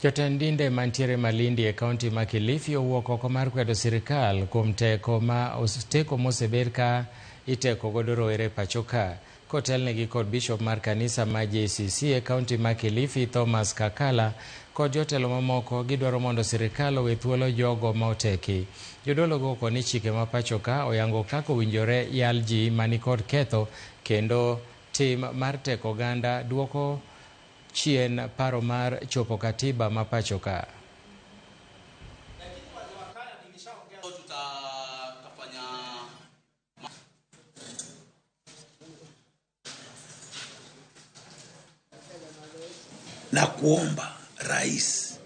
Jotend dinde mantiere Malindi e kaunti ma Kilifi owuok oko mar kwedo sirikal kuom teko ma teko mosebed ka iteko godo rowere pacho ka. Kotelnegi kod bishop mar kanisa ma JCC e kaunti ma Kilifi Thomas Kakala kod jotelo mamoko gidwaro mondo sirikal owe thuolo jogo ma oteki. Jodolo go koni chike ma pacho ka oyango kaka owinjore yal ji manikod ketho kendo tim mar teko oganda duoko chien paro mar chopo katiba ma pacho ka. Na kuomba rais,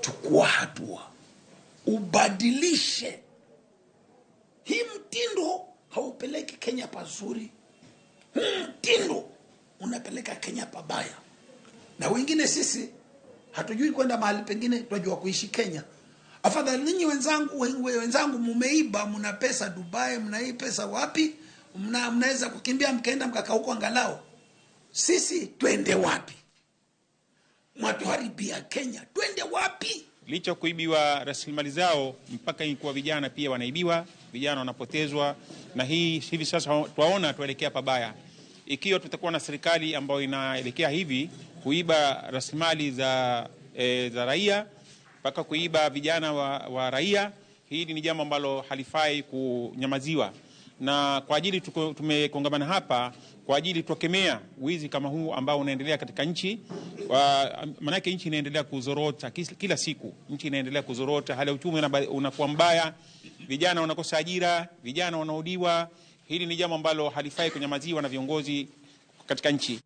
chukua hatua, ubadilishe hii mtindo. Haupeleki Kenya pazuri, huu mtindo unapeleka Kenya pabaya. Na wengine sisi hatujui kwenda mahali pengine, tunajua kuishi Kenya. Afadhali ninyi wenzangu mumeiba, mna pesa Dubai, mna hii pesa wapi, mnaweza kukimbia mkaenda mkakaa huko angalau. Sisi twende wapi? Mwatuharibia Kenya, twende wapi? Licha kuibiwa rasilimali zao, mpaka ilikuwa vijana pia wanaibiwa, vijana wanapotezwa, na hii hivi sasa twaona tuelekea pabaya. Ikiwa tutakuwa na serikali ambayo inaelekea hivi kuiba rasilimali za raia mpaka kuiba vijana wa raia, hili ni jambo ambalo halifai kunyamaziwa. Na kwa ajili tumekongamana hapa kwa ajili tukemea wizi kama huu ambao unaendelea katika nchi. Maanake nchi inaendelea kuzorota kila siku, nchi inaendelea kuzorota, hali ya uchumi unakuwa mbaya, vijana wanakosa ajira, vijana wanaudiwa. Hili ni jambo ambalo halifai kunyamaziwa na viongozi katika nchi.